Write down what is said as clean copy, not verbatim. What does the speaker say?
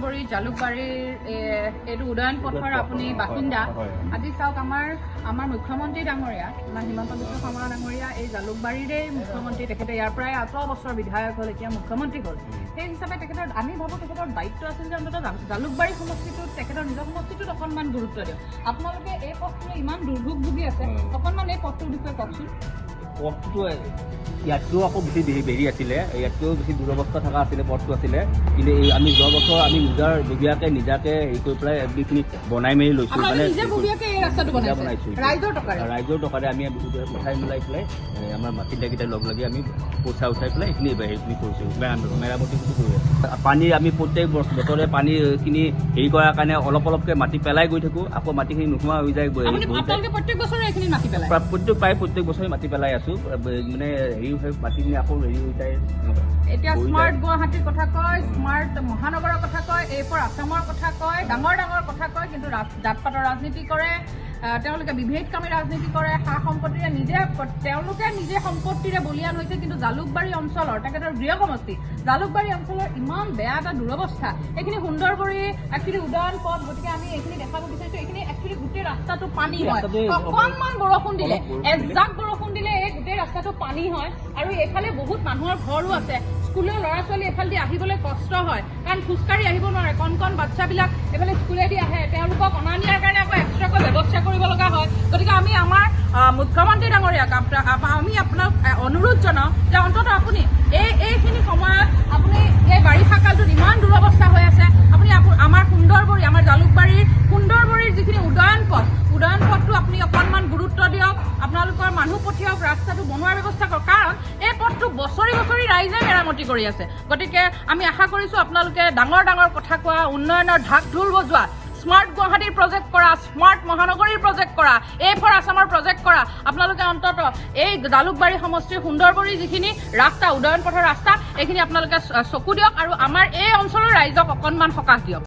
সুন্দৰবৰী জালুকবাৰীৰ এইটো উদয়ন পথৰ আপুনি বাসিন্দা। হয়। আজি চাওক, আমাৰ আমাৰ মুখ্যমন্ত্ৰী ডাঙৰীয়া, আমাৰ হিমন্ত বিশ্ব শৰ্মা ডাঙৰীয়া এই জালুকবাৰীৰে মুখ্যমন্ত্ৰী। তেখেতে ইয়াৰ পৰাই 8 বছৰ বিধায়ক হ'ল, এতিয়া মুখ্যমন্ত্ৰী হ'ল। সেই হিচাপে তেখেতৰ, আমি ভাবোঁ, তেখেতৰ দায়িত্ব আছিল যে অন্ততঃ জালুকবাৰী সমষ্টিটোত, তেখেতৰ নিজৰ সমষ্টিটোত অকণমান গুৰুত্ব দিয়ক। আপোনালোকে এই পথটোৰে ইমান দুৰ্ভোগ ভুগি আছে। অকণমান এই পথটোৰ বিষয়ে কওকচোন। পথটোতো ইয়াতকৈও আকৌ বেছি হেৰি আছিলে, ইয়াতকৈও বেছি দুৰৱস্থা থকা আছিলে পথটো আছিলে। কিন্তু এই আমি যোৱা বছৰ আমি নিজৰ ববীয়াকে নিজাকে হেৰি কৰি পেলাই এইখিনি বনাই মেলি লৈছোঁ। আপোনালোকে নিজে ববীয়াকে এই ৰাস্তাটো নিজে বনাইছে? বনাইছোঁ। ৰাইজৰ টকাৰে? ৰাইজৰ টকাৰে আমি উঠাই মিলাই পেলাই আমাৰ বাসিন্দাকেইটা লগ লাগি আমি পইচা উঠাই পেলাই এইখিনি হেৰিখিনি কৰিছোঁ, মেৰামতিটো কৰি আছোঁ। পানী আমি প্ৰত্যেক বছৰে পানীখিনি হেৰি কৰাৰ কাৰণে অলপ অলপকৈ মাটি পেলাই গৈ থাকোঁ, আকৌ মাটিখিনি নোহোৱা হৈ যায়, বহি আপুনি বহি যায়। আপোনালোকে প্ৰত্যেক বছৰে এইখিনি মাটি পেলায়? প্ৰায় প্ৰত্যেক বছৰে মাটি পেলাই আছোঁ। মানে হেৰি হৈ মাটিখিনি আকৌ হেৰি হৈ যায় এনেকুৱা। এতিয়া বহি স্মাৰ্ট যায়। গুৱাহাটীৰ কথা কয়, স্মাৰ্ট মহানগৰৰ কথা কয়, এই ফৰ আছামৰ কথা কয়, ডাঙৰ ডাঙৰ কথা কয়, কিন্তু জাত পাতৰ ৰাজনীতি কৰে। তেওঁলোকে বিভেদকামী ৰাজনীতি কৰে। সা সম্পত্তিৰে নিজে, তেওঁলোকে নিজে সম্পত্তিৰে বলিয়ান হৈছে, কিন্তু জালুকবাৰী অঞ্চলৰ, তেখেতৰ গৃহ সমষ্টি জালুকবাৰী অঞ্চলৰ ইমান বেয়া এটা দুৰৱস্থা। এইখিনি সুন্দৰবৰী একচুৱেলি উদয়ন পথ। গতিকে আমি এইখিনি দেখাব বিচাৰিছো। এইখিনি একচুৱেলি গোটেই ৰাস্তাটো পানী হয়। ৰাস্তাটো অকণমান বৰষুণ দিলে, অলপ বৰষুণ দিলে। এজাক বৰষুণ দিলে এই গোটেই ৰাস্তাটো পানী হয়। আৰু এইফালে বহুত মানুহৰ ঘৰো আছে। স্কুলৰ ল'ৰা ছোৱালী এইফালেদি আহিবলৈ কষ্ট হয়, কাৰণ খোজকাঢ়ি আহিব নোৱাৰে। কণ কণ বাচ্ছাবিলাক এইফালে স্কুলেদি আহে। তেওঁলোকক অনা নিয়াৰ কাৰণে আকৌ এক্সট্ৰাকৈ ব্যৱস্থা কৰিব লগা হয়। গতিকে আমি আমাৰ মুখ্যমন্ত্ৰী ডাঙৰীয়াক আমি আপোনাক অনুৰোধ জনাওঁ যে অন্ততঃ আপুনি এইখিনি সময়ত, আপুনি এই বাৰিষা কালটোত ইমান দুৰৱস্থা হৈ আছে, আপুনি আমাৰ সুন্দৰবৰী, আমাৰ জালুকবাৰীৰ সুন্দৰবৰীৰ যিখিনি উদয়ন পথ, উদয়ন পথটো আপুনি অকণমান গুৰুত্ব দিয়ক। আপোনালোকৰ মানুহ পঠিয়াওক, ৰাস্তাটো বনোৱাৰ ব্যৱস্থা কৰক, কাৰণ এই পথটো বছৰি বছৰি ৰাইজে মেৰামতি কৰি আছে। গতিকে আমি আশা কৰিছোঁ, আপোনালোকে ডাঙৰ ডাঙৰ কথা কোৱা, উন্নয়নৰ ঢাক ঢোল বজোৱা, স্মাৰ্ট গুৱাহাটীৰ প্ৰজেক্ট কৰা, স্মাৰ্ট মহানগৰীৰ প্ৰজেক্ট কৰা, এ ফৰ আছামৰ প্ৰজেক্ট কৰা, আপোনালোকে অন্ততঃ এই জালুকবাৰী সমষ্টিৰ সুন্দৰবৰীৰ যিখিনি ৰাস্তা, উদয়ন পথৰ ৰাস্তা, এইখিনি আপোনালোকে চকু দিয়ক আৰু আমাৰ এই অঞ্চলৰ ৰাইজক অকণমান সকাহ দিয়ক।